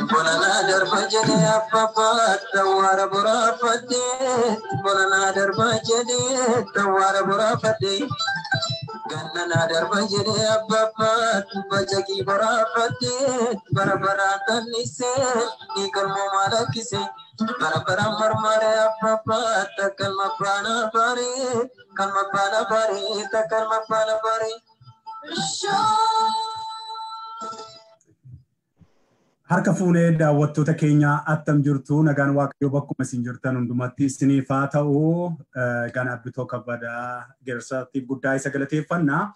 Bolanaa darba jedhee abbaa tawwaara boraafadhee, bolanaa darba jedhee tawwaara boraafadhee, gannanaa darba jedhee abbaa bajaqii boraafadhee, bara baraan tallisee ni galmoo maalakkisee, bara baraan marmaree abbaa takkalma baana baree, kalma baana baree, takkalma baana baree. Harka fuunee daawwattoota keenya, attam jirtu? Nagaan Waaqayyoo bakkuma isin jirtan hundumatti isiniif haa ta'u. Egaan Abbitoo Kabbadaa Geersaatiif guddaa isa galateeffanna.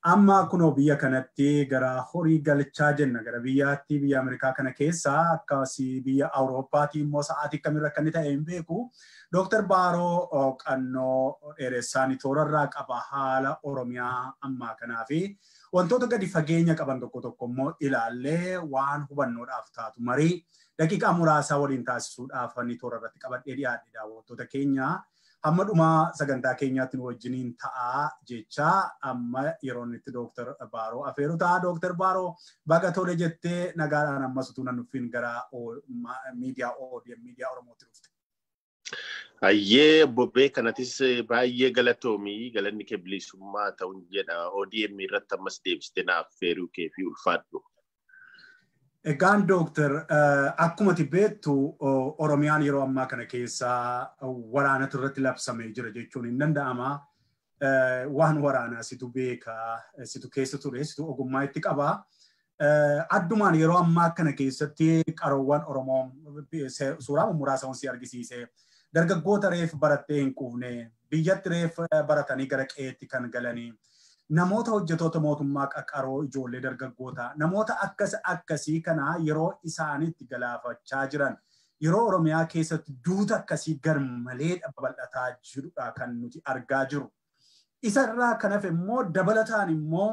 Amma kunoo biyya kanatti gara horii galchaa jenna, gara biyyaatti, biyya Ameerikaa kana keessa akkasii, biyya Awurooppaatti immoo sa'aatii kamirra akka inni ta'e hin beeku. Dooktar Baaroo Qannoo Dheeressaan toorarraa qaba. Haala Oromiyaa ammaa kanaa fi wantoota gadi fageenya qaban tokko tokko immoo ilaallee waan hubannoodhaaf taatu marii daqiiqaa muraasaa waliin taasisuudhaaf inni toora irratti qabadhee dhiyaadhe. Daawwattoota keenya, hamma dhumaa sagantaa keenyaatti nu wajjiniin ta'aa jecha amma yeroo inni itti Dooktar Baaroo afeeru ta'a. Dooktar Baaroo, baga tole jettee nagaadhaan ammas utuu nan dhufin gara miidiyaa ODM, miidiyaa Oromootti dhufte. Hayyee bobbee kanatis baay'ee galatoomii, galanni kee bilisummaa ta'uun jedha. ODM irratti ammas deebistee na affeeruu kee fi ulfaadhu. Egaan Dooktar, akkuma ati beektu Oromiyaan yeroo ammaa kana keessa waraanatu irratti labsamee jira jechuun hin danda'ama. Waan waraanaa situ beeka, situ keessa ture, situ ogummaa itti qaba. Addumaan yeroo ammaa kana keessatti qaroowwan Oromoo suuraa muraasa si argisiise. Dargaggoota reef barattee hin quufne, biyyatti reef baratanii gara qe'eetti kan galanii, namoota hojjetoota mootummaa qaqqaroo, ijoollee dargaggoota, namoota akkas akkasii kana yeroo isaanitti galaafachaa jiran, yeroo Oromiyaa keessatti duuta akkasii garmalee babal'ataa jirudha kan nuti argaa jiru. Isarraa kan hafe immoo dabalataan immoo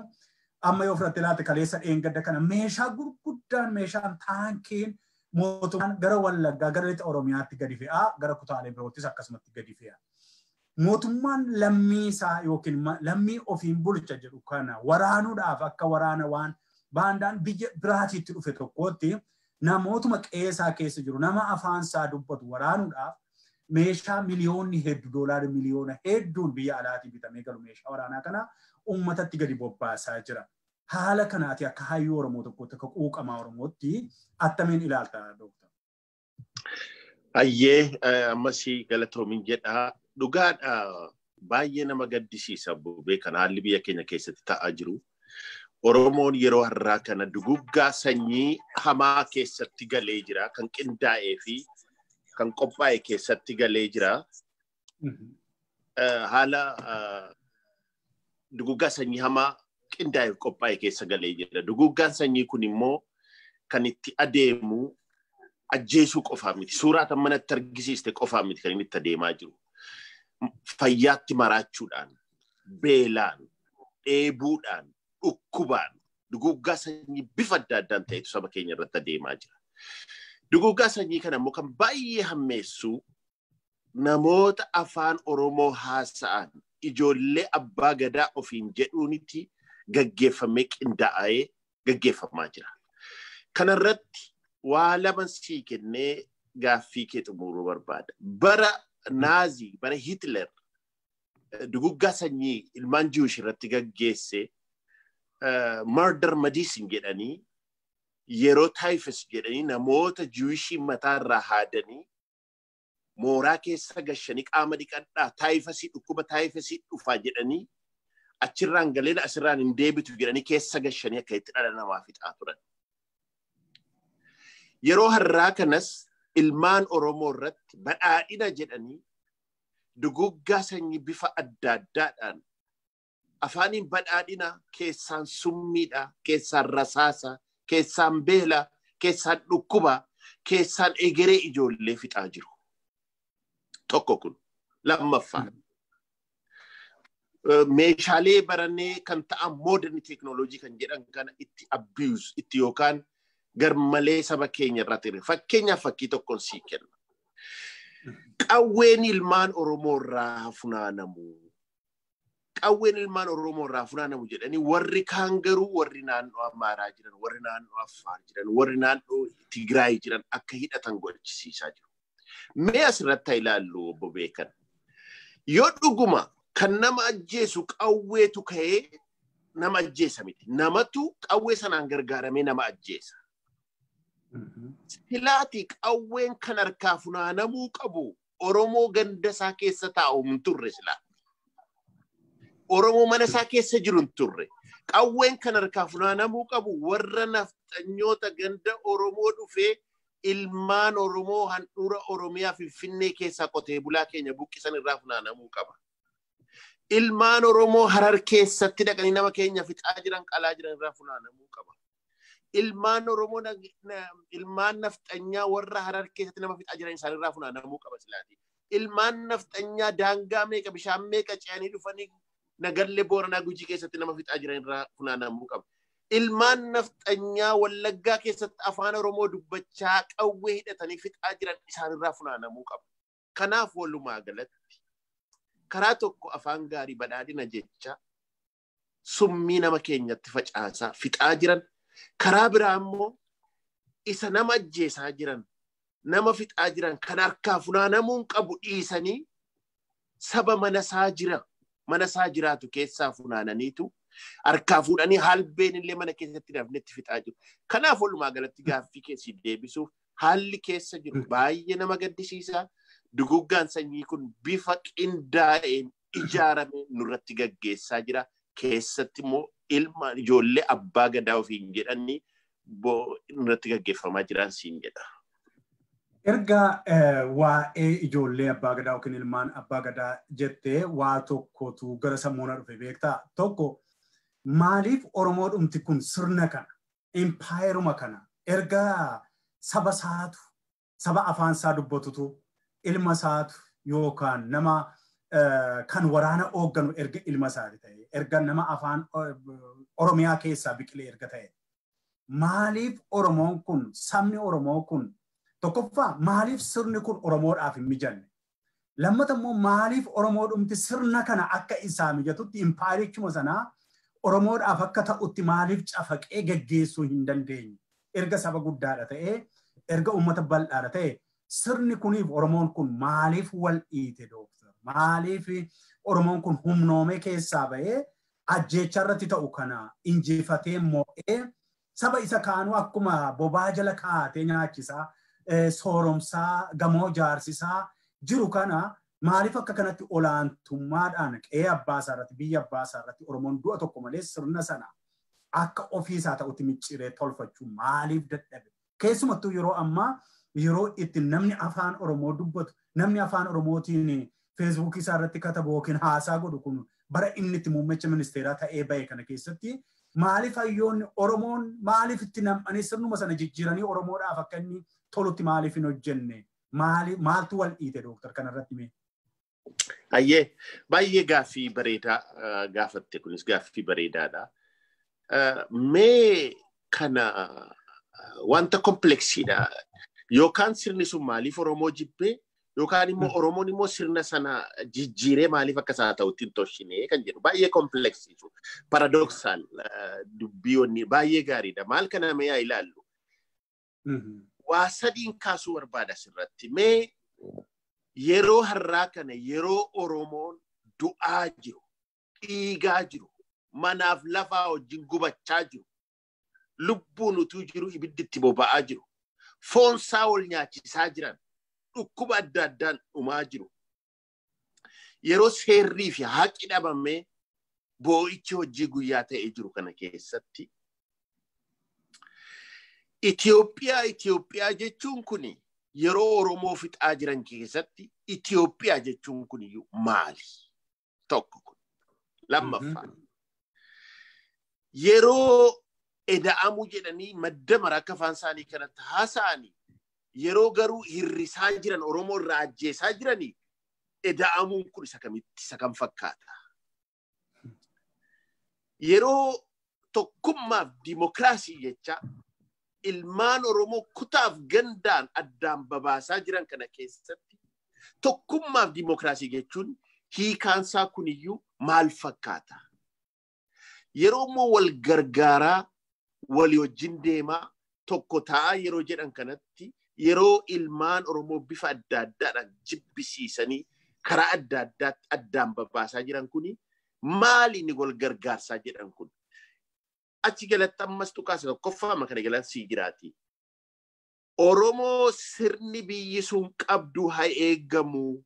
amma yoo fudhatte ilaalte, kaleessa dheengadda kana meeshaa gurguddaan, meeshaan taankiin mootummaan gara Wallaggaa, gara lixa Oromiyaatti gadi fe'aa, gara kutaalee biroottis akkasumatti gadi fe'a. Mootummaan lammii isaa yookiin lammii ofiin bulcha jedhu kana waraanuudhaaf akka waraana waan baandaan biyya biraatiitti dhufe tokkootti namootuma qe'eesaa keessa jiru, nama afaan isaa dubbatu waraanuudhaaf meeshaa miliyoonni hedduu, doolaarri miliyoona hedduun biyya alaatii bitamee galu, meeshaa waraanaa kana uummatatti gadi bobbaasaa jira. Haala kanaati akka hayyuu Oromoo tokkootti, akka quuqamaa Oromootti attamiin ilaalta, Dooktar? Hayyee, ammas galatoomin jedha. Dhugaadha, baay'ee nama gaddisiisa bubee kan haalli biyya keenya keessatti ta'aa jiru. Oromoon yeroo har'aa kana duguggaa sanyii hamaa keessatti galee jira. Kan qindaa'ee fi kan qophaa'e keessatti galee jira. Haala duguggaa sanyii hamaa qindaa'ee qophaa'e keessa galee jira. Duguggaan sanyii kun immoo kan itti adeemu ajjeesuu qofaa miti. Suuraa tan manatti argisiiste qofaa miti kan inni itti adeemaa jiru. Fayyaatti maraachuudhaan, beelaan, dheebuudhaan, dhukkubaan, duguggaa sanyii bifa adda addaan ta'etu saba keenya irratti adeemaa jira. Duguggaa sanyii kana immoo kan baay'ee hammeessu namoota afaan Oromoo haasa'an, ijoollee abbaa gadaa ofiin jedhuunitti gaggeeffamee qindaa'ee gaggeeffamaa jira. Kanarratti waa lama sii kennee gaaffii kee xumuruu barbaada. Bara Naazii, bara Hitler duguggaa sanyii ilmaan Jiwish irratti gaggeesse, murder medicine jedhanii, yeroo typhus jedhanii namoota Jiwishii mataarraa haadanii mooraa keessa gashanii, qaama dhiqadhaa, typhusii, dhukkuba typhusii dhufaa jedhanii, achirraan galeen asirraan hin deebitu jedhanii keessa gashanii akka itti dhala namaa fixaa turan. Yeroo har'aa kanas ilmaan Oromoo irratti badhaadhina jedhanii duguggaa sanyii bifa adda addaadhaan, afaaniin badhaadhina, keessaan summiidha, keessaan rasaasa, keessaan beela, keessaan dhukkuba, keessaan egeree ijoollee fixaa jiru. Tokko kun. Lammaffaa, meeshaalee barannee kan ta'an modern technology kan jedhan kana itti abuse itti yookaan garmalee saba keenya irratti. Fakkeenyaaf, fakkii tokkoon sii kenna. Qawween ilmaan Oromoo irraa funaanamu. Qawween ilmaan Oromoo irraa funaanamu jedhanii warri kaan garuu warri naannoo Amaaraa jiran, warri naannoo Affaar jiran, warri naannoo Tigraay jiran akka hidhatan gochisiisaa jiru. Mee asirratti haa ilaallu obbo Beekan. Yoo dhuguma kan nama ajjeesu qawweetu ka'ee nama ajjeesa miti. Namatu qawwee sanaan gargaaramee nama ajjeesa. Silaati qawween kan harkaa funaanamuu qabu Oromoo ganda isaa keessa taa'u hin turre silaa. Oromoo mana isaa keessa jiru hin turre. Qawween kan harkaa funaanamuu qabu warra nafxanyoota ganda Oromoo dhufee ilmaan Oromoo handhuura Oromiyaa Finfinnee keessaa qotee bulaa keenya buqqisan irraa funaanamuu qaba. Ilmaan Oromoo Harar keessatti dhaqanii nama keenya fixaa jiran qalaa jiran irraa funaanamuu qaba. Ilmaan Oromoo ilmaan nafxanyaa warra Harar keessatti nama fixaa jiran isaanirraa funaanamuu qaba silaati. Ilmaan nafxanyaa daangaa meeqa bishaan meeqa ce'anii dhufanii Nagallee Booranaa Gujii keessatti nama fixaa jiran irraa funaanamuu qaba. Ilmaan nafxanyaa Wallaggaa keessatti afaan Oromoo dubbachaa qawwee hidhatanii fixaa jiran isaanirraa funaanamuu qaba. Kanaaf walumaa galatti karaa tokko afaan gaarii badhaadhina jecha summii nama keenyatti facaasaa fixaa jiran, karaa biraa immoo isa nama ajjeesaa jiran, nama fixaa jiran kan harkaa funaanamuun qabu dhiisanii saba mana isaa jira, mana isaa jiraatu keessaa funaananiitu harkaa fuudhanii halbeen illee mana keessatti dafnetti fixaa jiru. Kanaaf walumaa galatti gaaffii keessi deebisuuf haalli keessa jiru baay'ee nama gaddisiisa. Duguggaan sanyii kun bifa qindaa'een ijaarame nurratti gaggeessaa jira. Keessatti immoo ilma ijoollee abbaa gadaa ofiin jedhanii nurratti gaggeeffamaa jiran siin jedha. Erga waa'ee ijoollee abbaa gadaa yookiin ilmaan abbaa gadaa jettee waa tokkotu gara sammuuna dhufe beektaa? Tokko, maaliif Oromoo dhumti kun sirna kana, impaayeruma kana, erga saba isaatu, saba afaan isaa dubbatutu, ilma isaatu yookaan nama kan waraana hoogganu erga ilma isaati ta'e, erga nama afaan Oromiyaa keessaa biqilee erga ta'e, maaliif Oromoon kun, sabni Oromoo kun, tokkoffaa maaliif sirni kun Oromoodhaaf hin mijanne? Lammata immoo maaliif Oromoo dhumti sirna kana akka isaa mijatutti impaayerichuma sanaa Oromoodhaaf akka ta'utti maaliif cafaqee geggeessuu hin dandeenye? Erga saba guddaadha ta'ee, erga uummata bal'aadha ta'e, sirni kuniif Oromoon kun maaliif wal dhiite dooktar? Maaliif Oromoon kun humnoomee keessaa ba'ee ajjeecha irratti ta'u kana injifatee mo'ee saba isa kaanuu akkuma bobaa jala kaa'atee nyaachisaa, sooromsaa, gamoo jaarsisaa jiru kana maaliif akka kanatti olaantummaadhaan qe'ee abbaa isaa irratti, biyya abbaa isaa irratti Oromoon du'a tokko malee sirna sana akka ofiisaa ta'utti micciiree tolfachuu maaliif dadhabe? Keessumattuu yeroo ammaa yeroo itti namni afaan Oromoo dubbatu, namni afaan Oromootiin feesbuukii isaa irratti katabu yookiin haasaa godhu kun bara inni itti muummicha ministeeraa ta'ee bahe kana keessatti maaliif hayyoonni Oromoon maaliif itti nam'anii sirnuma sana jijjiiranii Oromoodhaaf akka inni tolutti maaliif hin hojjenne? Maaltu wal dhiite dooktar kanarratti mee? Ayyee, baay'ee gaaffii bareedaa gaafatte, kunis gaaffii bareedaadha. Mee kana wanta kompleksiidha. Yookaan sirni sun maaliif Oromoo jibbee, yookaan immoo Oromoon immoo sirna sana jijjiiree maaliif akka isaa ta'utti hin tolchine kan jedhu baay'ee kompleksii, paradoxal dubbii baay'ee gaariidha. Maal kana mee haa ilaallu? Waa sadiin kaasuu barbaada asirratti. Mee yeroo har'aa kana yeroo Oromoon du'aa jiru, dhiigaa jiru, manaaf lafaa wajjin gubachaa jiru, lubbuun utuu jiru ibiddi itti boba'aa jiru, foonsaa wal nyaachisaa jiran, dhukkuba adda addaan dhumaa jiru. Yeroo seerrii fi haqi dhabamee boo'ichi hojii guyyaa ta'ee jiru kana keessatti Itoophiyaa Itoophiyaa jechuun kuni yeroo Oromoo fixaa jiran keessatti Itoophiyaa jechuun kun iyyuu maali? Tokko kun. Lammaffaa. Yeroo eda'amuu jedhanii madda mara akka afaan isaanii kanatti haasa'anii yeroo garuu hirrisaa jiran Oromoo irraa ajjeesaa jiranii eda'amuun kun isa kamitti isa kam fakkaata? Yeroo tokkummaaf dimokiraasii jecha ilmaan Oromoo kutaaf gandaan addaan babaasaa jiran kana keessatti tokkummaaf dimokiraasii jechuun hiikaansaa kuniyyuu maal fakkaata? Yeroo immoo wal gargaaraa walii wajjin deemaa tokko ta'a yeroo jedhan kanatti yeroo ilmaan Oromoo bifa adda addaadhaan jibbisiisanii karaa adda addaatti addaan babaasaa jiran kuni maali inni wal gargaarsaa jedhan kun? Achi galatti ammas tuqaasa tokkoffaa kana galatti sii jiraati. Oromoo sirni biyyi sun qabdu haa eegamu.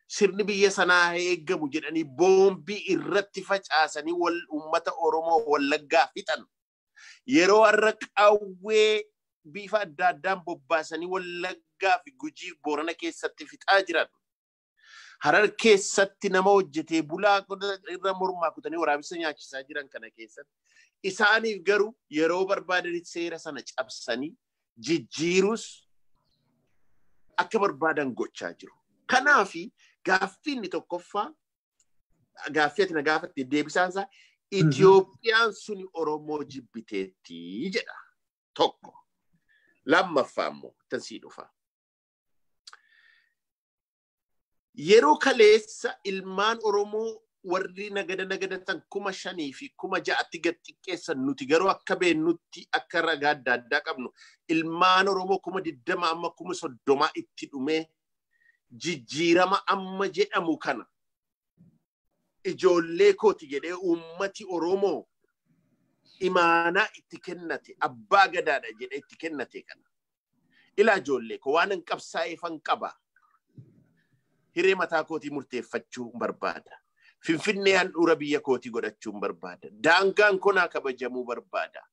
Sirni biyya sanaa haa eegamu jedhanii boombii irratti facaasanii wal uummata Oromoo Wallaggaa fixan. Yeroo har'a qawwee bifa adda addaan bobbaasanii Wallaggaa fi Gujii Boorana keessatti fixaa jiran. Harar keessatti nama hojjetee bulaa irra mormaa kutanii waraabessa nyaachisaa jiran kana keessatti. Isaaniif garuu yeroo barbaadanitti seera sana cabsanii jijjiirus akka barbaadan gochaa jiru. Kanaafi gaaffii inni tokkoffaa gaaffii ati na gaafatte deebisaan isaa Itoophiyaan suni Oromoo jibbiteetti jedha. Tokko. Lammaffaa immoo tansii dhufa. Yeroo kaleessa ilmaan Oromoo warri nagada nagadatan 5,000 fi 6,000 gad xiqqeessan nuti garuu akka beennutti akka ragaa adda addaa qabnu ilmaan Oromoo 20,000 amma 30,000 itti dhumee jijjiirama amma jedhamu kana ijoollee kooti jedhee uummati Oromoo imaanaa itti kennate abbaa gadaadha jedhee itti kennate kana. Ilaa ijoollee koo waan hin qabsaa'eefan qaba. Hiree mataa kootii murteeffachuu barbaada. Finfinnee handhuura biyya kootii godhachuun barbaada. Daangaan konaa kabajamuu barbaada.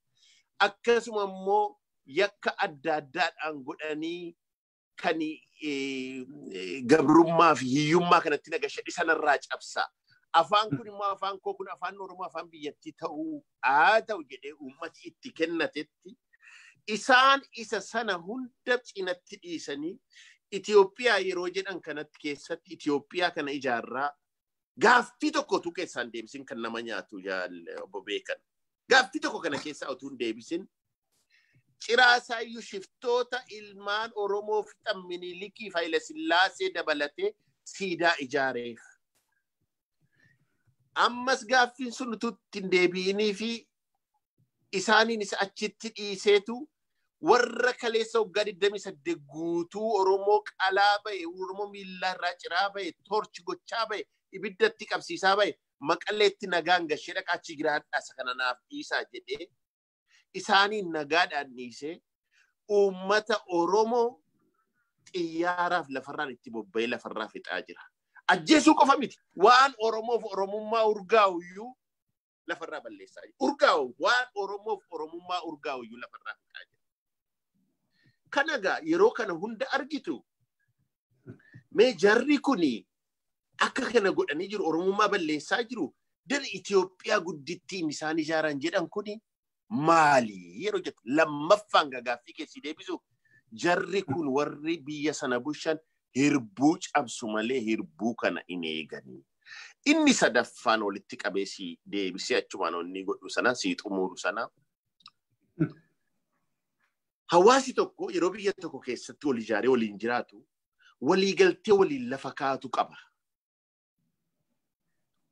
Akkasuma immoo yakka adda addaadhaan godhanii kan gabrummaa fi hiyyummaa kanatti nagashe sanarraa cabsa. Afaan kun immoo afaan koo kun afaan Oromoo afaan biyyattii ta'uu haa ta'u jedhee uummati itti kennatetti isaan isa sana hunda cinatti dhiisanii Itoophiyaa yeroo jedhan kanatti keessatti Itoophiyaa kana ijaarraa gaaffii tokko utuu keessaan deebisin kan nama nyaatu obbo Beekan. Gaaffii tokko kana keessaa utuu hin deebisin ciraasayyuu shiftoota ilmaan Oromoo fixan Minilikii fi Haayile Sillaasee dabalatee siidaa ijaareef. Ammas gaaffiin sun utuu itti hin deebi'inii fi isaaniin isa achitti dhiiseetu warra kaleessa waggaa 28 guutuu Oromoo qalaa ba'e, Oromoo miillaa irraa ciraa ba'e, torchi gochaa ba'e, ibiddatti qabsiisaa ba'e, Maqaleetti nagaan gashee dhaqaa achi jiraadhaa isa kana naaf dhiisaa jedhee isaaniin nagaadhaan dhiisee uummata Oromoo xiyyaaraaf lafarraan itti bobba'ee lafarraa fixaa jira. Ajjeesuu qofa miti. Waan Oromoof Oromummaa urgaa'u iyyuu lafarraa balleessaa jira. Urgaa'u waan Oromoof Oromummaa urgaa'u iyyuu lafarraa fixaa jira. Kana egaa yeroo kana hunda argitu mee jarri kuni akka kana godhanii jiru Oromummaa balleessaa jiru dara Itoophiyaa guddittiin isaan ijaaran jedhan kuni maali yeroo jettu lammaffaan gaaffii keessi deebisu jarri kun warri biyya sana bushan hirbuu cabsu malee hirbuu kana hin eeganii. Inni sadaffaan walitti qabee si deebisee achumaan onni godhu sana si xumuru sana. Hawaasi tokko yeroo biyya tokko keessatti wal ijaaree waliin jiraatu waliigaltee waliin lafa kaatu qaba.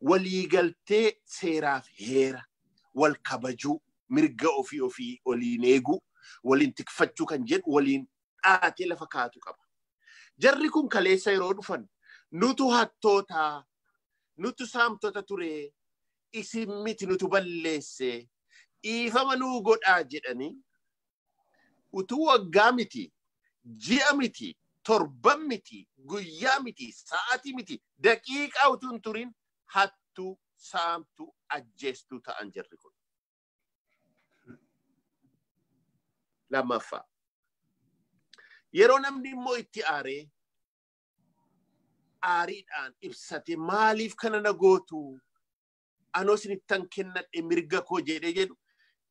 Waliigaltee seeraaf heera wal kabajuu mirga ofii ofii waliin eeguu waliin tikfachuu kan jedhu waliin dhaatee lafa kaatu qaba. Jarri kun kaleessa yeroo dhufan nutu hattootaa, nutu saamtota ture, isin miti nutu balleesse, dhiifama nuu godhaa jedhanii utuu waggaa miti, ji'a miti, torban miti, guyyaa miti, sa'aatii miti, daqiiqaa utuu hin turin hattuu, saamtuu, ajjeestuu ta'an jarri kun. Lammaffaa. Yeroo namni immoo itti aaree aariidhaan ibsate maaliif kana na gootu anoo isinittan kennadhe mirga koo jedhee jedhu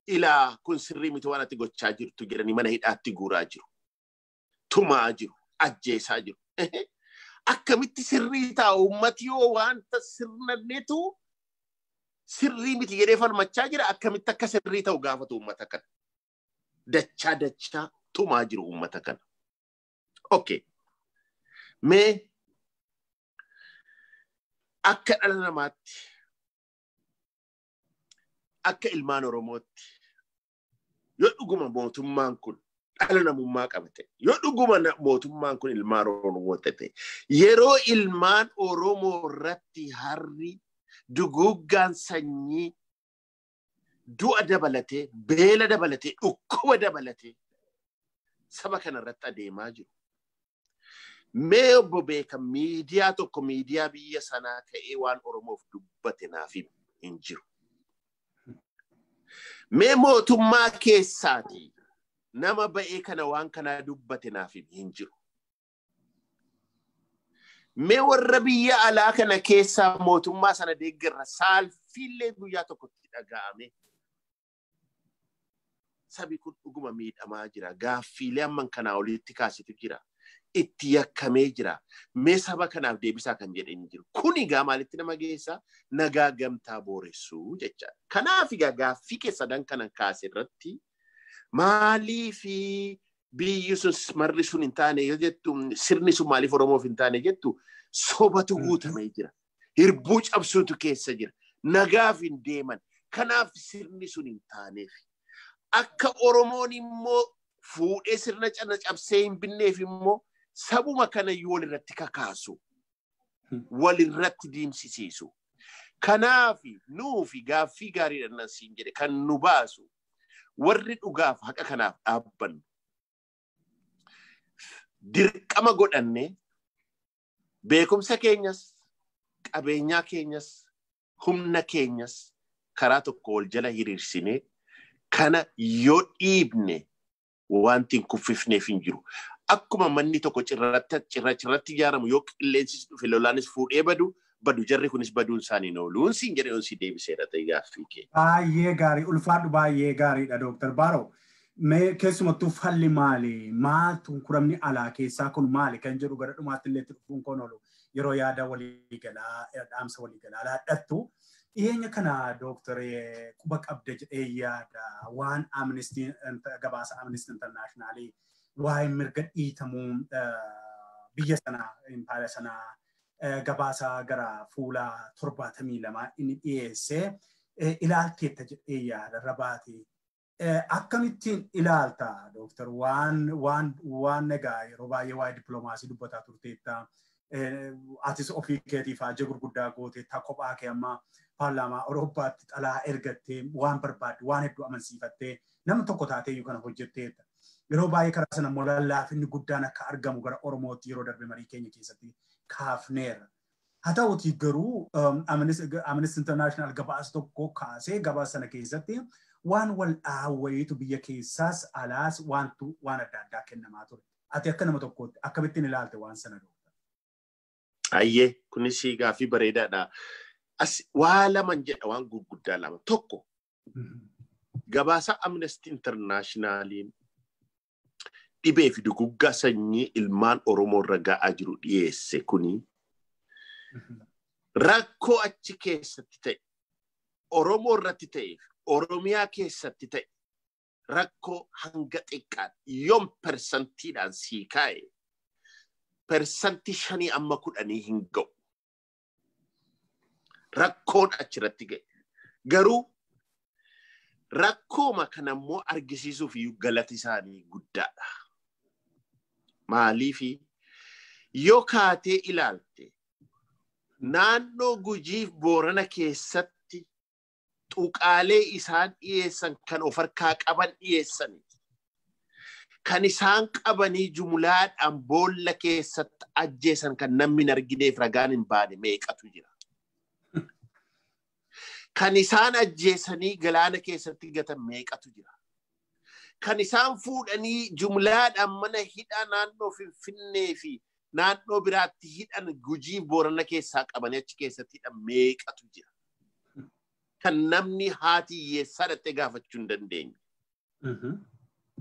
ilaa kun sirrii miti waan ati gochaa jirtu jedhanii mana hidhaatti guuraa jiru. Tumaa jiru, ajjeesaa jiru. Akkamitti sirrii ta'a uummati yoo wanta sirnanneetu sirrii miti jedhee falmachaa jira akkamitti akka sirrii ta'u gaafatu uummata kana. Dachaa dachaa tumaa jiru uummata kana. Okay. Mee akka dhala namaatti Akka ilmaan Oromootti yoo dhuguma mootummaan kun dhala namummaa qabate, yoo dhuguma mootummaan kun ilmaan Oromoo ta'e, yeroo ilmaan Oromoo irratti harri duguuggaan sanyii du'a dabalatee, beela dabalatee, dhukkuba dabalatee saba kana irratti adeemaa jiru. Mee obbo Beekan, miidiyaa tokko, miidiyaa biyya sanaa ka'ee waan Oromoof dubbate naaf hin jiru. Mee mootummaa keessaati nama ba'ee kana waan kanaa dubbate naaf hin jiru. Mee warra biyya alaa kana keessaa mootummaa sana deeggarra saalfiillee guyyaa tokkotti dhaga'ame. Sabi kun dhuguma miidhamaa jira. Gaaffiilee amman kanaa olitti kaasitu jira. Itti yakkamee jira. Mee saba kanaaf deebisaa kan jedhe hin jiru. Kun egaa maalitti nama geessa? Nagaa gamtaa booressuu jechaadha. Kanaaf egaa gaaffii keessa dan kanan kaase irratti maaliifi biyyi sun marri sun hin taane yoo jettu, sirni sun maaliif Oromoof hin taane jettu, sobatu guutamee jira. Hirbuu cabsuutu keessa jira. Nagaaf hin deeman. Kanaaf sirni sun hin taaneef. Akka Oromoon immoo fuudhee sirna cana cabsee hin binneef immoo sabuma kanayyuu walirratti kakaasu. Walirratti diimsisiisu. Kanaaf nuufi gaaffii gaariidha nan siin jedhe kan nu baasu warri dhugaaf haqa kanaaf dhaabbannu. Dirqama godhanne beekumsa keenyas, qabeenyaa keenyas, humna keenyas karaa tokko wal jala hiriirsinee kana yoo dhiibne wanti hin kuffifneef hin jiru. Akkuma manni tokko cirratti ijaaramu yoo qilleensis dhufe lolaanis fuudhee badu jarri kunis baduun isaanii hin oolu. Siin jedhee yoon si deebiseera ta'e gaaffii kee. Baay'ee gaarii, ulfaadhu, baay'ee gaariidha, Dooktar Baaroo. Mee keessumattuu falli maali? Maaltu kuramni alaa keessaa kun maali kan jedhu gara dhumaatti illee itti dhufuun kun oolu yeroo yaada waliigalaa, dhaamsa waliigalaa laadhattu. Dhiyeenya kana, Dooktar, quba qabda jedhee yaada waan Amnesty, gabaasa Amnesty International waa'ee mirga dhiitamuu biyya sanaa, impaayera sanaa, gabaasa gara fuula 72 inni dhiyeesse ilaalteetta jedhee yaada irra baate. Akkamittiin ilaalta, Dooktar, waan egaa yeroo baay'ee waa'ee dippiloomaasii dubbataa turteetta. Atis ofii keetiif haajee gurguddaa gooteetta, kophaa kee amma paarlaamaa Awurooppaatti xalaa ergattee waan barbaadde waan hedduu amansiifattee nama tokko taatee iyyuu kana hojjetteetta. Yeroo baay'ee karaa sana immoo lallaafinni guddaan akka argamu gara Oromootti yeroo darbe marii keenya keessatti kaafneerra. Haa ta'utii garuu Amnesty International gabaasa tokko kaasee gabaasa sana keessatti waan wal dhaawwayiitu biyya keessaas alaas waantu waan adda addaa kennamaa ture. Ati akka nama tokkootti akkamittiin ilaalte waan sana, Dooktar? Ayyee, kunis gaaffii bareedaadha. As waa laman jedha, waan gurguddaa lama. Tokko, gabaasa Amnesty Internationaliin dhibee fi duguggaa sanyii ilmaan Oromoo irra ga'aa jiru dhiyeesse kuni rakkoo achi keessatti ta'e, Oromoo irratti ta'e, Oromiyaa keessatti ta'e, rakkoo hanga xiqqaan yoom persantiidhaan sii kaa'e 5% amma 10 hin ga'u. Rakkoon achirratti ga'e. Garuu rakkooma kana immoo argisiisuuf iyyuu galati isaanii guddaadha. Maaliifi yoo kaatee ilaalte naannoo Gujiif Boorana keessatti tuqaalee isaan dhiyeessan kan of harkaa qaban dhiyeessan, kan isaan qabanii jumlaadhaan boolla keessatti ajjeesan kan namni hin argineef ragaan hin baane meeqatu jira. Kan isaan ajjeesanii galaana keessatti gatan meeqatu jira. Kan isaan fuudhanii jumlaadhaan mana hidhaa naannoo Finfinnee fi naannoo biraatti hidhan, Gujii Boorana keessaa qabanii achi keessatti hidhan meeqatu jira. Kan namni haati hiyyeessaa dhattee gaafachuu hin dandeenye.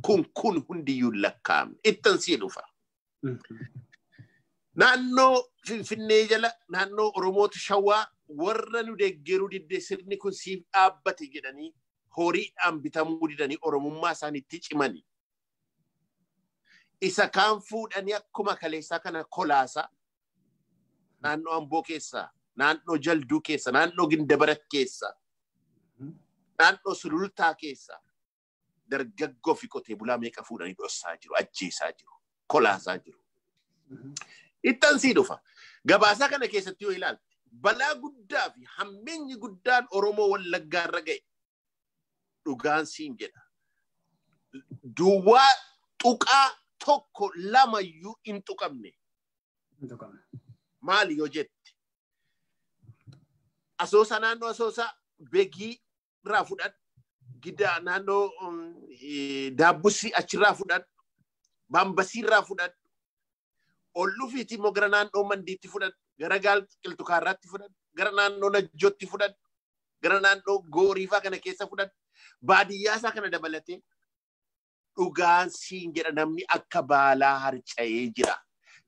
Kun hundiyyuu lakkaa'amne. Ittan sii dhufa. Naannoo Finfinnee jala naannoo Oromoota Shawaa warra nu deeggaruu diddee sirni kun siif dhaabbate jedhanii horiidhaan bitamuu didanii Oromummaa isaaniitti cimanii. Isa kaan fuudhanii akkuma kaleessaa kana kolaasaa naannoo Amboo keessaa, naannoo Jalduu keessa, naannoo Gindabarat keessa Naannoo Sulultaa keessaa dargaggoo fi qotee bulaa meeqa fuudhanii dhossaa jiru, ajjeesaa jiru, kolaasaa jiru. Ittan sii dhufa. Gabaasaa kana keessatti yoo ilaalte balaa guddaa fi hammeenyi guddaan Oromoo Wallaggaa irra ga'e dhugaan siin jedha. Duwwaa tuqaa 1-2 iyyuu hin tuqamne. Maali yoo jette? Asoosaa naannoo Asoosaa Begii irraa fudhadhu. Gidaa naannoo Daabbusii achirraa fudhadhu. Baambasii irraa fudhadhu. Ol dhufiitii immoo gara naannoo Mandiitti fudhadhu. Gara Qilxukaarraatti fudhadhu. Gara naannoo Najjootti fudhadhu. Gara naannoo Gooriifaa kana keessa fudhadhu. Baadiyyaa isaa kana dabalatee dhugaan siin jedha namni akka baalaa harca'ee jira.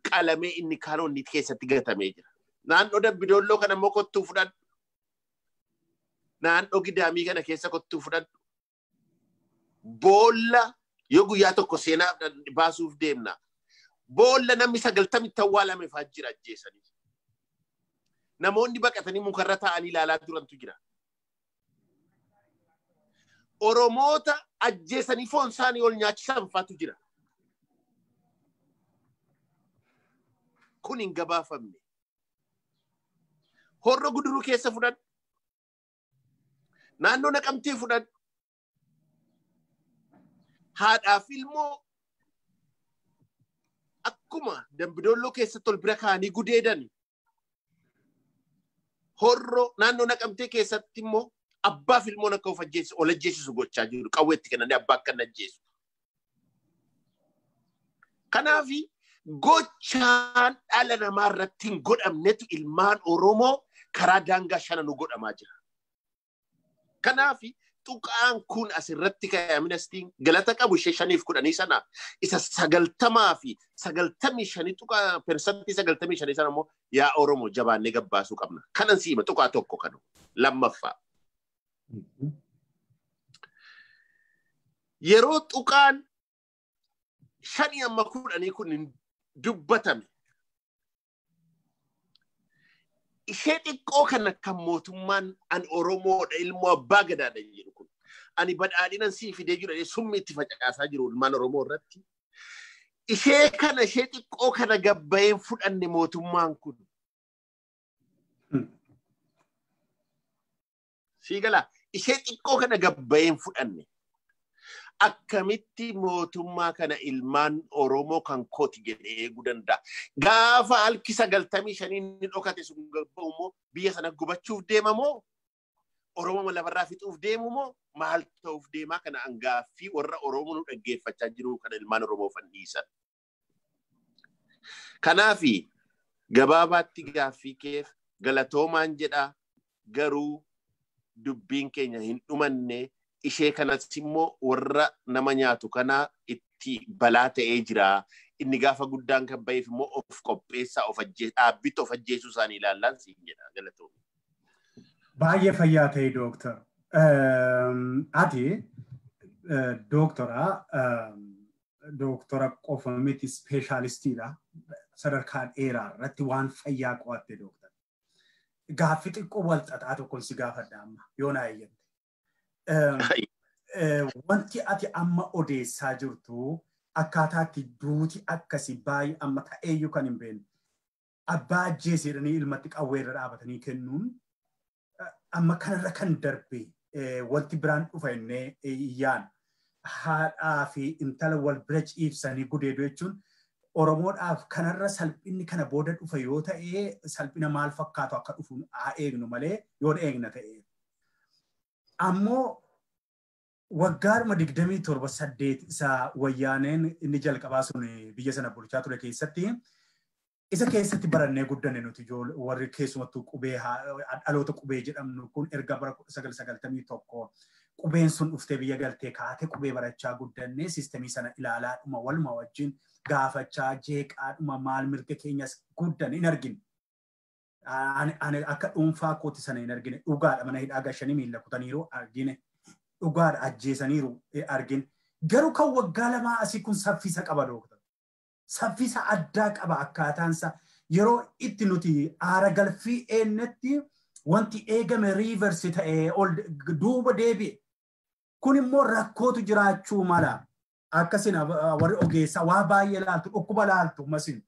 Qalamee inni kaan onni keessatti gatamee jira. Naannoo Dabbidoolloo kana immoo kottuu fudhadhu. Naannoo Gidaamii kana keessa kottuu fudhadhu. Boolla yoo guyyaa tokko seenaa baasuuf deemna. Boolla namni 90 awwaalame fa'aa jira ajjeesanii. Namoonni baqatanii mukarra taa'anii ilaalaa turantu jira. Oromoota ajjeesanii foon isaanii ol nyaachisan fa'aatu jira. Kun hin gabaafamne. Horro Guduruu keessa fudhadhu. Naannoo Naqamtee fudhadhu. Haadhaaf ilmoo akkuma Dambidoolloo keessatti ol bira kaa'anii gudeedan. Horro naannoo Naqamtee keessatti immoo abbaaf ilmoon akka of ajjeesisu ol ajjeesisu gochaa jiru. Qawweetti kennanii abbaa akka hin ajjeesu. Kanaafi gochaan dhala namaa irratti hin godhamnetu ilmaan Oromoo karaa daangaa shananuu godhamaa jira. Kanaafi tuqaan kun asirratti ka'e Amnestiin galata qabu ishee 5 fi 10 sana isa 90 fi 95 tuqaa persantii 95 sana immoo yaa Oromoo jabaannee gabbaasuu qabna. Kanan siima tuqaa tokko kanu lammaffaa. Yeroo tuqaan 5 amma 10 kun dubbatame ishee xiqqoo kana kan mootummaan an Oromoodha ilmoo abbaa gadaadha jedhu kun ani badhaadhinan sii fidee jiru summi itti facaasaa jiru ilmaan Oromoo irratti. Ishee kana ishee xiqqoo kana gabbayeen fudhanne mootummaan kun. Sii galaa ishee xiqqoo kana gabbayeen fudhanne. Akkamitti mootummaa kana ilmaan Oromoo kan kooti jedhee eeguu danda'a? Gaafa halki 95 inni dhokate sun gabba'u immoo biyya sana gubachuuf deema moo? Oromoo lafarraa fixuuf deemu moo? Maal ta'uuf deemaa kana angaaffii warra Oromoo nu dhaggeeffachaa jiru kana ilmaan Oromoo fanniisan. Kanaafi gabaabaatti gaaffii keef galatoomaan jedha garuu dubbiin keenya hin dhumanne. Ishee kanas immoo warra nama nyaatu kana itti balaa ta'ee jira. Inni gaafa guddaan kan ba'eef immoo of qopheessaa of dhaabbitti of ajjeesuu isaanii ilaallaan siin jedha galatoomii. Baay'ee fayyaa ta'e dooktar. Ati dooktora qofa miti ispeeshaalistiidha. Sadarkaa dheeraa irratti waan fayyaa qo'atte dooktar. Gaaffii xiqqoo wal xaxaa tokkoon si gaafadha amma yoo naa eeyyamte. Wanti ati amma odeessaa jirtu akkaataa itti duuti akkasii baay'ee amma ta'eeyyuu kan hin beekne. Abbaa ajjeesedhanii ilmatti qawwee irra dhaabatanii kennuun amma kanarra kan darbe wanti biraan dhufa innee iyyaan haadhaa fi intala wal bira ciibsanii gudeedu jechuun Oromoodhaaf kanarra salphinni kana booda dhufa yoo ta'e salphina maal fakkaatu akka dhufu haa eegnu malee yoo eegna ta'e. Ammoo waggaadhuma 27-8 isa wayyaaneen inni jalqabaa sun biyya sana bulchaa ture keessatti isa keessatti barannee guddanne nuti warri keessumattuu qubee dhaloota qubee jedhamnu kun erga bara 1991 qubeen sun dhuftee biyya galtee kaatee qubee barachaa guddannee siistemii sana ilaalaadhuma waluma wajjin gaafachaa jeeqaadhuma maal mirga keenyas guddanne hin argine. Ani akka dhuunfaa kooti sana hin argine dhugaadha mana hidhaa gashanii miilla kutaniiru argine dhugaadha ajjeesaniiru argine garuu kan waggaa 2 asii kun saffisa qaba dooktar. Saffisa addaa qaba akkaataansa yeroo itti nuti aara galfii eennetti Wanti eegame reverse ta'ee ol duuba deebi'e. Kun immoo rakkootu jiraachuu mala. Akkasin warri ogeessaa waa baay'ee laaltu, dhukkuba laaltu masin.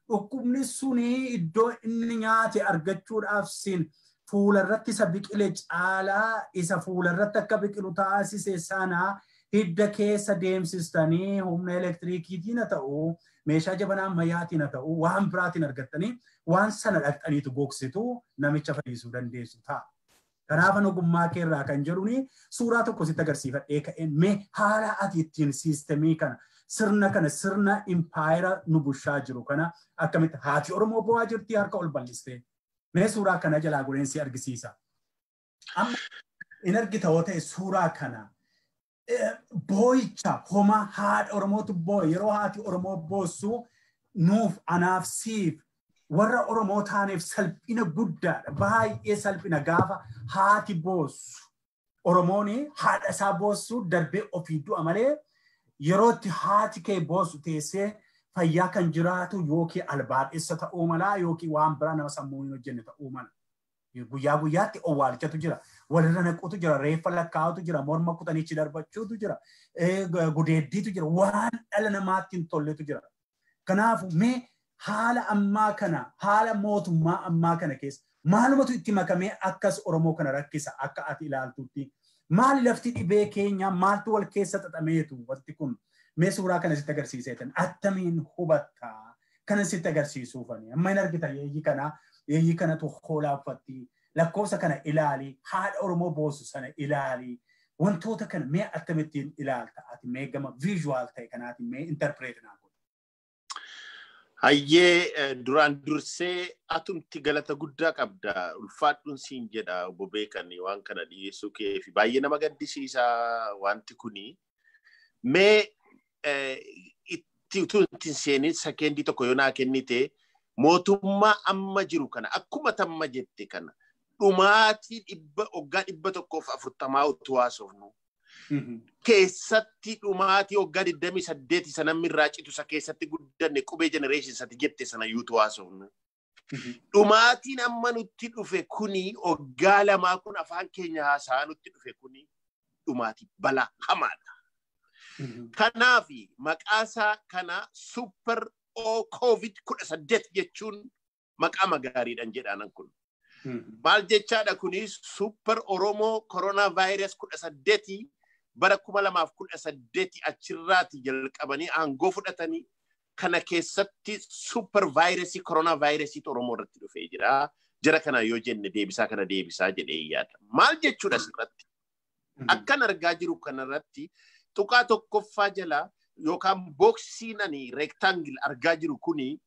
Dhukkubni suni iddoo inni nyaate argachuudhaaf sin fuularratti isa biqile caalaa isa fuularratti akka biqilu taasise sana hidda keessa deemsistanii humna elektiriikiitiin haa ta'u, meeshaa jabanaa ammayyaatiin haa ta'u, waan biraatiin argattanii waan sana dhaqxaniitu gogsitu namicha fayyisuu dandeessu ta'a. Kanaafan ogummaa keerraa kan jedhuuni suuraa tokko sitti agarsiifadhee ka'een mee haala ati ittiin siistemii kana, sirna kana, sirna impaayera nu bushaa jiru kana akkamitti haati Oromoo bo'aa jirti harka ol bal'istee. Mee suuraa kana jalaa godheen si argisiisa. Amma in argita yoo ta'e suuraa kana boo'icha homaa haadha Oromootu boo'e. Yeroo haati Oromoo boossu nuuf, anaaf, siif, warra Oromoo taaneef salphina guddaadha. Baay'ee salphina gaafa haati boossu. Oromoon haadha isaa boossu darbee ofii du'a malee yeroo itti haati kee boossu teessee fayyaa kan jiraatu yookiin albaadhessa ta'uu mala yookiin waan biraa nama sammuu hin hojjenne ta'uu mala. Guyyaa guyyaatti owwaalchatu jira. Walirra naquutu jira. Reeffa lakkaa'utu jira. Morma kutanichi darbachuutu jira. Gudeeddiitu jira. Waan dhala namaatti hin tolletu jira. Kanaafuu mee haala ammaa kana, haala mootummaa ammaa kana keessa maalumatu itti makamee akkas Oromoo kana rakkisa akka ati ilaaltutti? Maali lafti dhibee keenya? Maaltu wal keessa xaxameetu wanti kun? Mee suuraa kana sitti agarsiiseetan attamiin hubattaa? Kana sitti agarsiisuufani. Amma hin argita yeeyyii kana, yeeyyii kanatu hoolaa uffatti. Lakkoofsa kana ilaali, haadha Oromoo boossu sana ilaali. Wantoota kana mee akkamittiin ilaalta ati? Mee gama visual ta'e kanaatiin mee interpret naa godhi. Hayyee, duraan dursee atumti galata guddaa qabda. Ulfaadhuun siin jedha, obbo Beekan, waan kana dhiyeessuu kee fi baay'ee nama gaddisiisa wanti kuni. Mee itti utuu ittiin seenin sekeendii tokko yoo naa kennite, mootummaa amma jiru kana akkuma tamma jette kana dhumaatii waggaa 140 utuu haasofnu keessatti dhumaatii waggaa 28 isa namni irraa citu isa keessatti guddanne, qubee generation sati jette sana yuutu haasofnu. Dhumaatiin amma nutti dhufe kuni, waggaa 2 kun afaan keenya haasa'aa nutti dhufe kuni, dhumaatii balaa hamaadha. Kanaaf maqaasaa kana super o COVID 18 jechuun maqaa magaariidhaan jedhaanan kun. Maal jechaadha kuni? Super Oromoo koronaa vaayirasi 18 bara 2018 achirraati jalqabanii aangoo fudhatanii kana keessatti super vaayirasii koronaa vaayirasiitu Oromoo irratti dhufee jira. Jara kana yoo jenne deebisaa kana deebisaa jedhee yaada. Maal jechuudha asirratti? Akkan argaa jiru kanarratti tuqaa tokkoffaa jala yookaan booksiin ani rectangle argaa jiru kuni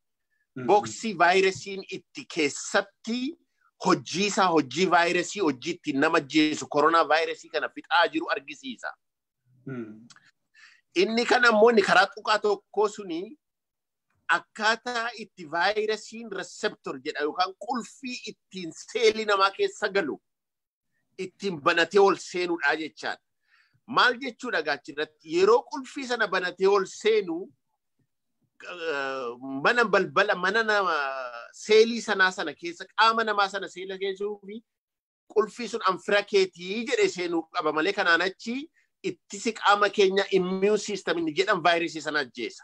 booksii vaayirasiin itti keessatti hojii isaa, hojii vaayirasii, hojii ittiin nama jeesu koronaa vaayirasii kana fixaa jiru argisiisa. Inni kana immoo inni karaa tuqaa tokkoo suni akkaataa itti vaayirasiin receptor jedha yookaan qulfii ittiin seelii namaa keessa galu ittiin banatee ol seenuudha jechaadha. Maal jechuudha gaachirratti? Yeroo qulfii sana banatee ol seenu mana balbala mana nama seelii sanaa sana keessa qaama namaa sana seela keessuu fi qulfii sun anfira keetii jedhee seenuu qaba malee kanaan achi ittisi qaama keenya immune system inni jedhan vaayirasii sana ajjeesa.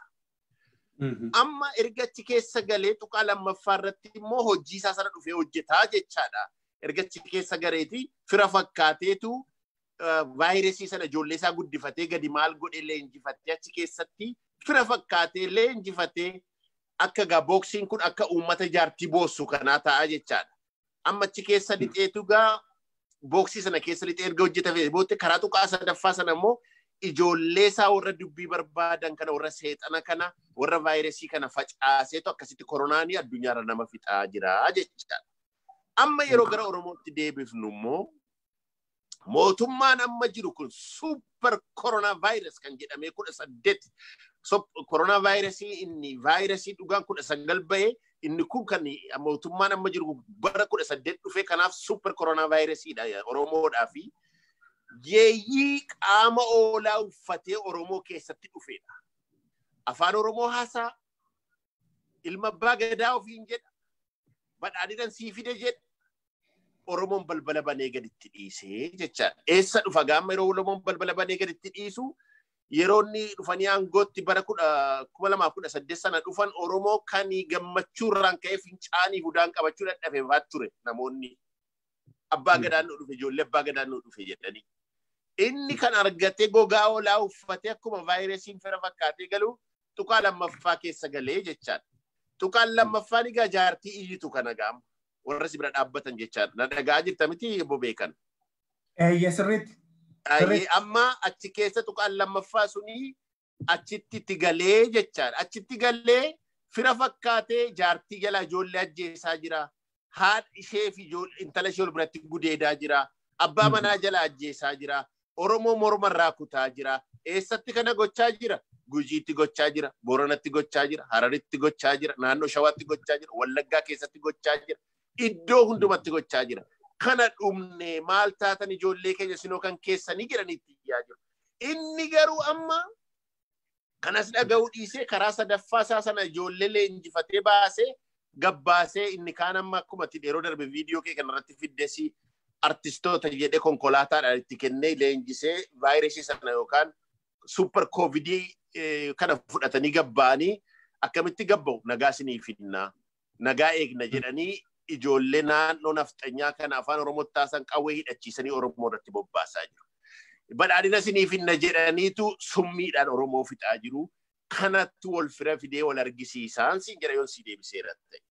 Amma erga achi keessa galee tuqaa lammaffaa irratti immoo hojii isaa sana dhufee hojjetaa jechaadha. Erga achi keessa gareeti fira fakkaateetu vaayirasii sana ijoollee isaa guddifatee gadi maal godhee leenjifatee achi keessatti fira fakkaatee leenjifatee akka gaa booksiin kun akka uummata jaartii boossu kanaa ta'a jechaadha. Amma achi keessa lixeetu gaa booksii sana keessa lixee erga hojjetame booddee karaa tuqaa sadaffaa sana immoo ijoollee isaa warra dubbii barbaadan kana, warra seexana kana, warra vaayirasii kana facaaseetu akkasitti koronaanii addunyaarra nama fixaa jira jechaadha. Amma yeroo gara Oromootti deebifnu immoo mootummaan amma jiru kun super koronaa vaayirasi kan jedhamee 18 koronaa vaayirasii inni vaayirasii dhugaan 19 bahee, inni kun kan mootummaan amma jiru bara 18 dhufe, kanaaf super koronaa vaayirasiidha Oromoodhaa fi yeeyyii qaama oolaa uffatee Oromoo keessatti dhufedha. Afaan Oromoo haasaa, ilma abbaa gadaa ofiin jedha, badhaadhinan sii fide jedha. Oromoon balbala banee gaditti dhiisee jechaadha. Eessa dhufa gaama yeroo Oromoon balbala banee gaditti dhiisu, yeroo inni dhufanii aangootti bara 2018 sana dhufan, Oromoo kan gammachuu irraan ka'ee fincaanii hudaan qabachuu dadhabe baat ture namoonni. Abbaa gadaan nu dhufe, ijoollee abbaa gadaan nu dhufe jedhanii. Inni kan argatee gogaa olaa uffatee akkuma vaayirasiin fira fakkaatee galu tuqaa lammaffaa keessa galee jechaadha. Tuqaan lammaffaan egaa jaartii iyyitu kana gaama. Warra si bira dhaabbatan jechaadha. Na dhagaa jirta miti, obbo Beekan? Eeyyee, sirriitti. Amma achi keessa tuqaan lammaffaa suni achitti itti galee jechaadha. Achitti galee fira fakkaatee jaartii jala ijoollee ajjeesaa jira. Haadha ishee fi intala ishee ol biratti gudeedaa jira. Abbaa manaa jala ajjeesaa jira. Oromoo mormarraa kutaa jira. Eessatti kana gochaa jira? Gujiitti gochaa jira. Booranatti gochaa jira. Hararitti gochaa jira. Naannoo Shawaatti gochaa jira. Wallaggaa keessatti gochaa jira. Iddoo hundumatti gochaa jira. Kana dhumne, maal taatan, ijoollee keenya sinoo kan keessanii jedhanii itti iyyaa jiru. Inni garuu amma kanas dhaga'uu dhiisee karaa sadaffaa isaa sana ijoollee leenjifatee baasee gabbaasee, inni kaan amma akkuma itti yeroo darbe viidiyoo kee kanarratti fiddesi artistoota jedhee konkolaataadhaan itti kennee leenjisee, vaayirasii sana yookaan super koovidii kana fudhatanii gabba'anii, akkamitti gabba'u, nagaa isinii finnaa, nagaa eegna jedhanii, ijoollee naannoo nafxanyaa kana afaan Oromootti taasan qawwee hidhachiisanii Oromoo irratti bobbaasaa jiru. Badhaadhina isinii finna jedhaniitu summiidhaan Oromoo fixaa jiru. Kanatti wal fira fidee wal argisiisaan siin jedha, yoon si deebiseera ta'e.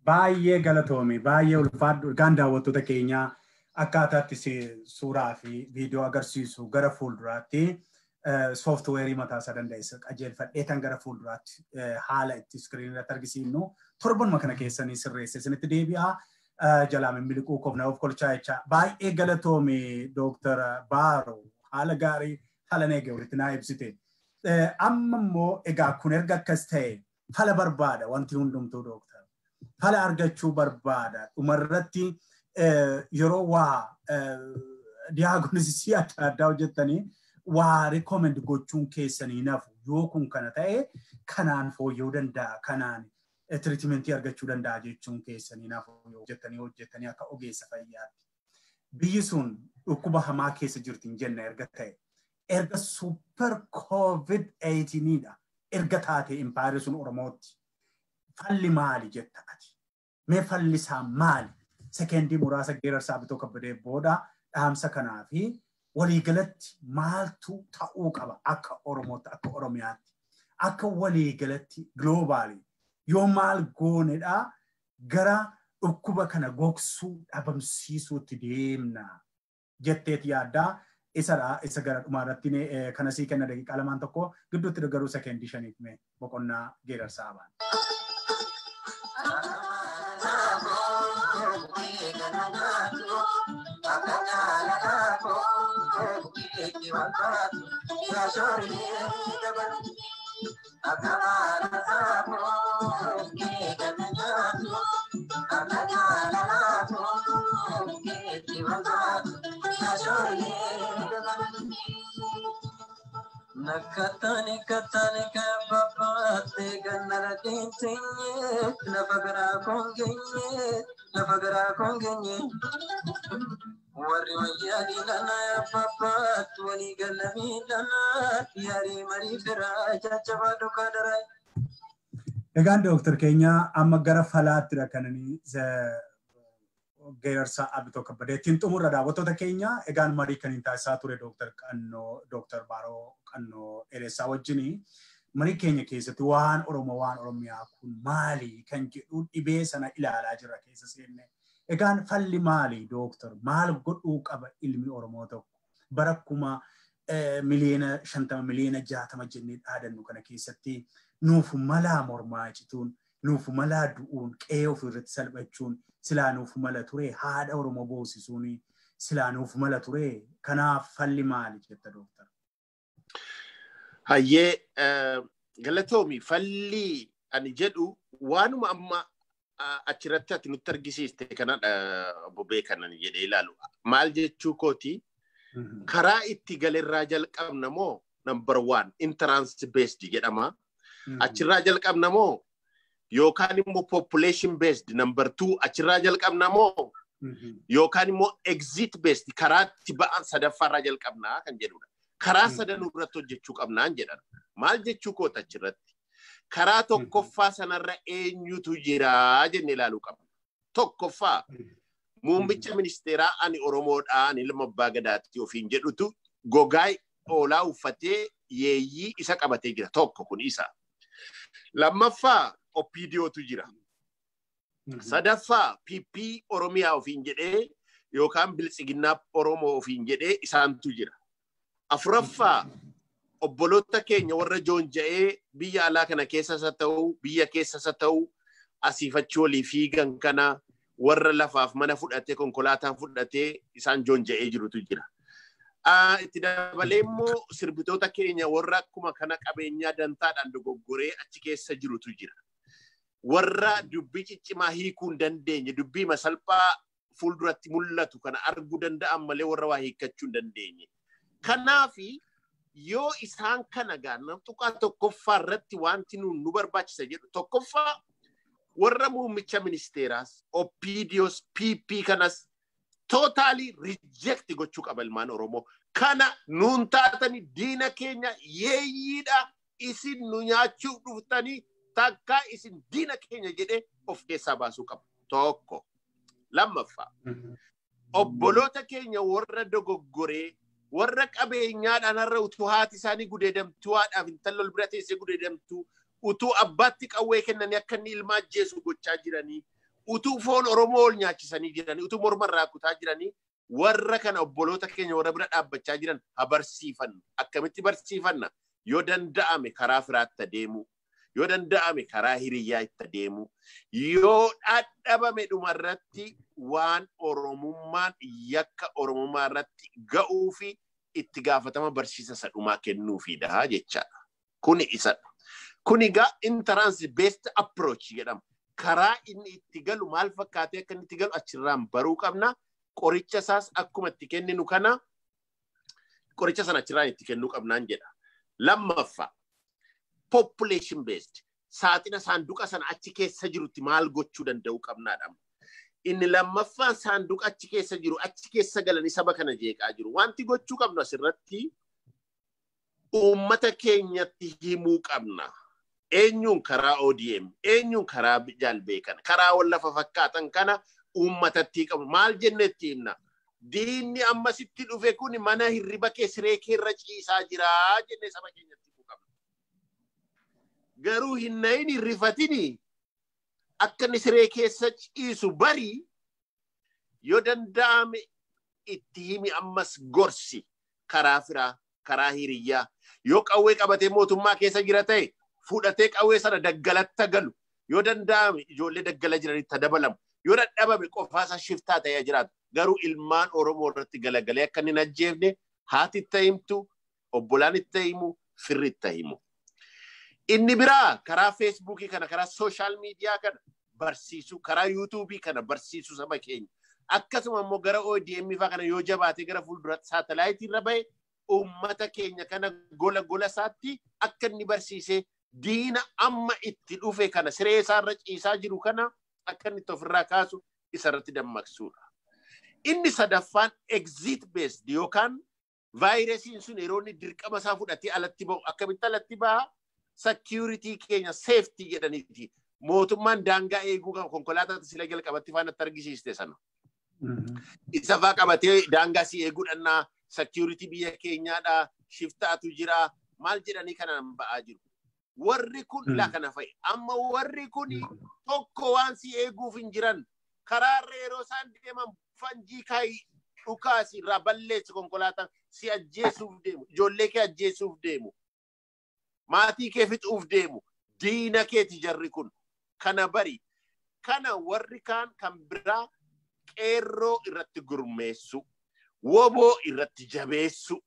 Baay'ee galatoome, baay'ee ulfaadhu. Egaan daawwattoota keenyaa, akkaataatti suuraa fi viidiyoo agarsiisu gara fuulduraatti sooftuweerii mataa isaa danda'e qajeelfadhee tan gara fuulduraatti haala itti iskiriinii irratti argisiifnu torbanuma kana keessanii sirreesse isinitti deebi'a. Jalaa mimiliquu koofna of kolchaa jecha. Baay'ee galatoome, Dooktar Baaroo, haala gaarii haala neegee walitti naa ibsite. Amma immoo egaa kun erga akkas ta'e fala barbaada wanti hundumtuu, dooktar. Fala argachuu barbaada. Dhumarratti yeroo waa diagnosisii adda addaa hojjettanii waa recommend gochuun keessanii nafu, yoo kun kana ta'e kanaan fooyya'uu danda'a, kanaan treatmentii argachuu danda'a jechuun keessanii nafu yoo hojjettanii hojjettanii akka ogeessa fayyaatti. Biyyi sun dhukkuba hamaa keessa jirti hin jenne erga ta'e, erga super covid 18dha erga taate impaayerri sun Oromootti, falli maali jetta ati? Mee falli isaa maali? Sekendii muraasa geerarsaa bitoo kabbadee booda dhaamsa kanaa fi waliigalatti maaltu ta'uu qaba akka Oromootti, akka Oromiyaatti, akka waliigalatti globally yoo maal goonedha gara dhukkuba kana gogsuu dhabamsiisuutti deemna jetteeti yaaddaa? Isadha isa gara dhumaa irratti kana sii kenna, daqiiqaa lamaan tokko gidduutti garuu sekendii 5f mee boqonnaa geerarsaa baan. Nakatani katani kababate gannara tintinye lafa garaa kongenye lafa garaa kongenye warri wayyaa diinana abbaabbaat walii galla miidhana yaarii marii firaa jajjabaa dukaa daraa. Egaan dooktar keenya, amma gara falaattidha kananii geerarsa Abitoo Kabbadee ittiin xumurra, daawwattoota keenya. Egaan marii kan hin taasisaa ture Dooktar Qannoo, Dooktar Baaroo Qannoo Dheeressaa wajjini. Marii keenya keessatti waan Oromoo, waan Oromiyaa kun maali kan jedhu dhibee sana ilaalaa jirra keessa seenne. Egaan falli maali, dooktar? Maal godhuu qaba ilmi Oromoo tokko? Bara 50,000,000, 60,000,000 jennee dhaadannu kana keessatti nuuf malaa mormaa cituun, nuuf malaa du'uun, qe'ee ofirratti salphachuun silaa nuuf mala ture, haadha Oromoo boosisuun silaa nuuf mala ture. Kanaaf falli maali jetta, dooktar? Hayyee, galatoomi. Falli ani jedhu waanuma amma achirratti ati nutti argisiiste kanadha, obbo Beekanan jedhee ilaalu. Maal jechuu kooti, karaa itti galerraa jalqabna moo, number one entrance based jedhama. Achirraa jalqabna moo, yookaan immoo population based number two achirraa jalqabna moo Yookaan immoo exit based karaatti ba'an sadaffaarraa jalqabnaa kan jedhudha. Karaa sadanuu irratti hojjechuu qabnaan jedhan. Maal jechuu koota achirratti? Karaa tokkoffaa sanarra eenyutu jiraa jennee ilaaluu qabna. Tokkoffaa muummicha ministeeraa ani Oromoodhaa ani ilma abbaa gadaatti ofiin jedhutu gogaa hoolaa uffatee yeeyyii isa qabatee jira. Tokko kun isa. Lammaffaa OPDOtu jira. Sadaffaa PP Oromiyaa ofiin jedhee yookaan Biltsiginnaa Oromoo ofiin jedhee isaantu jira. Afuraffaa obboloota keenya warra joonja'ee biyya alaa kana keessas haa ta'u biyya keessas haa ta'u asiifachuu olii fiigan kana warra lafaaf mana fudhatee konkolaataa fudhatee isaan joonja'ee jirutu jira. Itti dabalee immoo sirbitoota keenya warra akkuma kana qabeenyaa dantaadhaan dogoggoree achi keessa jirutu jira. Warra dubbii ciccimaa hiikuu hin dandeenye dubbii masalphaa fuulduratti mul'atu kana arguu danda'an malee warra waa hiikkachuu hin dandeenye. Kanaafi yoo isaan kana gaana tuqaa tokkoffaa irratti wanti nuun nu barbaachisa jedhu tokkoffaa warra muummicha ministeeraas OPDOs PP kanas totally reject gochuu qaba ilmaan Oromoo. Kana nuun taatanii diina keenya yeeyyiidha isin nu nyaachuuf dhuftanii takkaa isin diina keenya jedhee of keessaa baasuu qaba. Tokko. Lammaffaa. Obboloota keenya warra dogoggoree warra qabeenyaadhaan har'a utuu haati isaanii gudeedamtuu haadhaaf intalli ol bira teessee gudeedamtuu utuu abbaatti qawwee kennanii akka inni ilma ajjeesu gochaa jiranii utuu foon Oromoo ol nyaachisanii jiranii utuu mormarraa kutaa jiranii warra kana obboloota keenya warra bira dhaabbachaa jiran haa barsiifannu. Akkamitti barsiifanna? Yoo danda'ame karaa firaatti adeemuu, yoo danda'ame karaa hiriyyaa itti adeemuu, yoo dhadhabame dhumarratti waan Oromummaan yakka Oromummaa irratti ga'uu fi itti gaafatama barsiisa isa dhumaa kennuufiidha jechaadha. Kuni isadha. Kuni egaa entrance based approach jedhama. Karaa inni itti galu maal fakkaatee akka inni itti galu achirraan baruu qabna. Qoricha isaas akkuma itti kenninu kana qoricha sana achirraan itti kennuu qabnaan jedha. Lammaffaa population based saaxina saanduqa sana achi keessa jirutti maal gochuu danda'uu qabnaadha. Inni lammaffaan saanduqa achi keessa jiru achi keessa galanii saba kana jeeqaa jiru. Wanti gochuu qabnu asirratti uummata keenyatti himuu qabna. Eenyuun karaa ODM, eenyuun karaa jaalbeekan, karaa wal lafa fakkaatan kana uummatatti qabnu. Maal jennetti himna? Diinni ammasitti dhufe kun mana hirriba kee siree kee irra ciisaa jira jennee saba keenyatti himuu qabna. Garuu hin nahin hin rifatini akka inni siree keessa ciisu bari yoo danda'ame itti himi ammas gorsi karaa firaa, karaa hiriyyaa. Yoo qawwee qabatee mootummaa keessa jira ta'e fudhatee qawwee sana daggalatti galu. Yoo danda'ame ijoollee daggala jiranitti dabalamu. Yoo dadhabame qofaasaa shiftaa ta'ee jiraatu. Garuu ilmaan Oromoo irratti galagalee akka inni hin ajjeefne haati itti himtu, obbolaan itti himu, firri itti himu. Inni biraa karaa Feesbuukii kana, karaa sooshaal miidiyaa kana barsiisuu, karaa yuutuubii kana barsiisuu saba keenya. Akkasuma immoo gara ODM faa kana yoo jabaate gara fuulduratti saatalaayitii irra bahe uummata keenya kana gola gola isaatti akka inni barsiisee diina amma itti dhufe kana siree isaarra ciisaa jiru kana akka inni ofirraa kaasu isarratti dammaqsuudha. Inni sadaffaan exit based yookaan vaayirasiin sun yeroo inni dirqama isaa fudhatee alatti bahu akkamitti alatti baha security keenya safety jedhaniiti. Mootummaan daangaa eeguu qaba konkolaataa sila jalqabatti faanatti argisiiste sana. Isa faa qabatee daangaa si eeguu dhannaa security biyya keenyaadha shiftaatu jira maal jedhanii kanaan ba'aa jiru. Warri kun laa kana fa'i. Amma warri kun tokko waan si eeguuf hin jiran karaarra yeroo isaan deeman fanjii kaayi dhukaasi irraa balleessi konkolaataan si ajjeesuuf deemu ijoollee kee ajjeesuuf deemu maatii kee fixuuf deemu diina keeti jarri kun kana bari kana warri kaan kan biraa qeerroo irratti gurmeessu woboo irratti jabeessu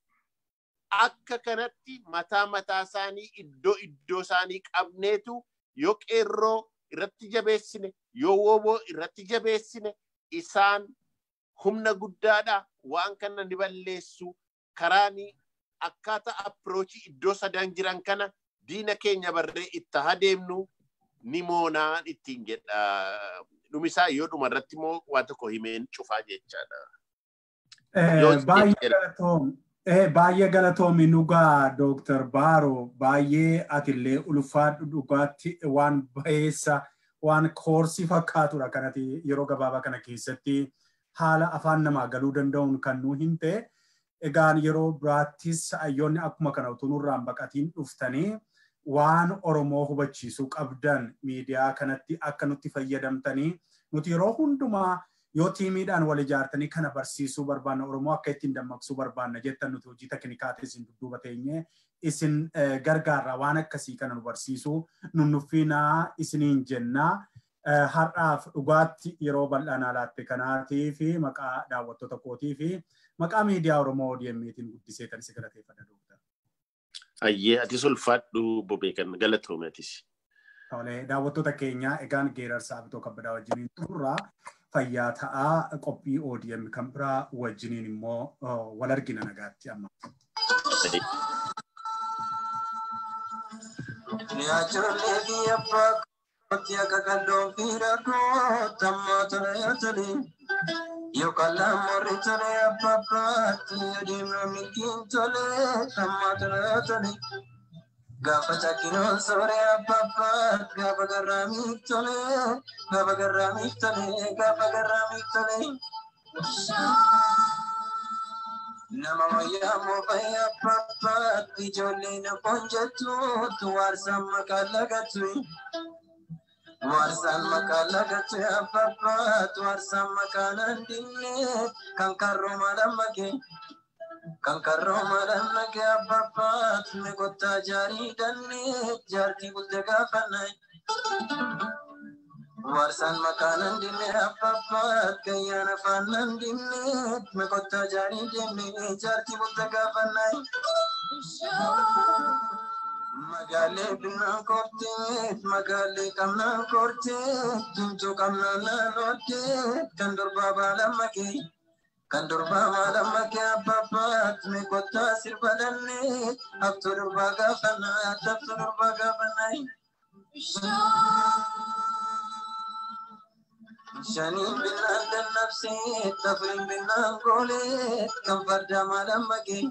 akka kanatti mataa mataa isaanii iddoo iddoo isaanii qabneetu yoo qeerroo irratti jabeessine yoo woboo irratti jabeessine isaan humna guddaadha waan kana ni balleessu karaani akkaataa approachii iddoo sadan jiran kana diina keenya barree itti adeemnu ni moonaan ittiin jedha Dhumisaa yoo dhuma irratti immoo waan tokko himeen cufaa jechaadha. Baay'ee galatoomi dhugaa Dooktar Baaroo, baay'ee atillee ulfaadhu dhugaatti waan bayeessa waan koorsii fakkaatudha kanati yeroo gabaabaa kana keessatti haala afaan namaa galuu danda'uun kan nu himte. Egaan yeroo biraattis hayyoonni akkuma kana utuu nurraan baqatiin dhuftanii waan Oromoo hubachiisuu qabdan miidiyaa kanatti akka nutti fayyadamtanii nuti yeroo hundumaa yoo tiimiidhaan wal ijaartanii kana barsiisuu barbaanna Oromoo akka ittiin dammaqsuu barbaanna jettan nuti hojii teknikaatiin isin dudduuba teenyee isin gargaarra waan akkasii kana nu barsiisuu nunnuffiinaa isiniin jennaa. Har'aaf dhugaatti yeroo bal'aanaa laatte kanaatii fi maqaa daawwattoota kootii fi maqaa miidiyaa Oromoo ODM'tiin guddisee kan si galateeffadha Dooktar. Ayyee atis ulfaadhu Bobeekan, galatoome atis. Tolee, daawwattoota keenya egaan Geerarsaa Abitoo Kabbadaa wajjiniin turraa fayyaa ta'aa qophii ODM kan biraa wajjiniin immoo wal argina nagaatti amma. Ijoollee biyya abbaa kootti akka qalloon fiira kootti ammaa tola yoo tole. Yoo qallaan morri tole abbaa abbaatti yoo deemna milkiin tole ammaa tola yoo tole. Gaafa cakkinoon soore abbaa abbaatti gaafa garraamiif tole gaafa garraamiif tole gaafa garraamiif tole. Nama wayyaa moofayyaa abbaa abbaatti ijoolleen akkoon jettuutu waarsaan maqaa lagattu. Waarsaan maqaa lagattu abbaa abbaatti waarsaan maqaa nan dinne kan karroo maalaan makee. Kan karroo maalaan makee abbaa abbaatti meeqottaa jaarii dannee jaartii bulte gaafannaa. Waarsaan maqaa nan dinne abbaa abbaatti gayyaan afaan nan dinne meeqottaa jaarii deemne jaartii bulte gaafannaa. Magaalee binnaan kortee, magaalee qabnaan kortee, diimtuu qabnaan naannoottee, kan durbaa baala makee. Kan durbaa baala makee abbaa abbaatti meeqottaa sirba dannee, haftuu durbaa gaafannaa, haftuu durbaa gaafannaa. Shaniin binnaan dannabsee, afuriin binnaan goolee, kan fardaa maalaan makee.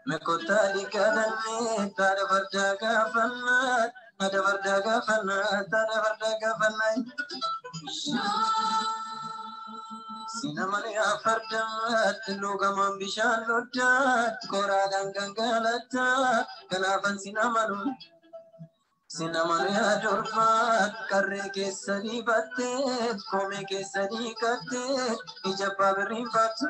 Meeqottaa dhiqaa dannee, taadha fardaa gaafannaa, haadha fardaa gaafannaa, taadha fardaa gaafannaa. Sinamalee fardaatti lugamaan bishaan loddaatti koraadhaan gangalattaa kanaafan sinamalu. Sinamalee durbaatti qarree keessa dibattee koomee keessa dhiqattee ija abbaa birriin baattu.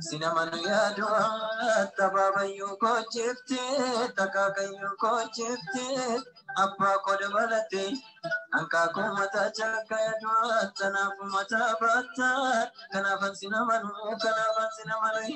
Sinamalee du'aatti abaabayyuu koocheeftee takaakayyuu koocheeftee abbaa koo dabalatee hanqaaquu mataa cakkaa du'aatti kanaafuu mataa baattaa kanaafan sinamalu kanaafan sinamalu.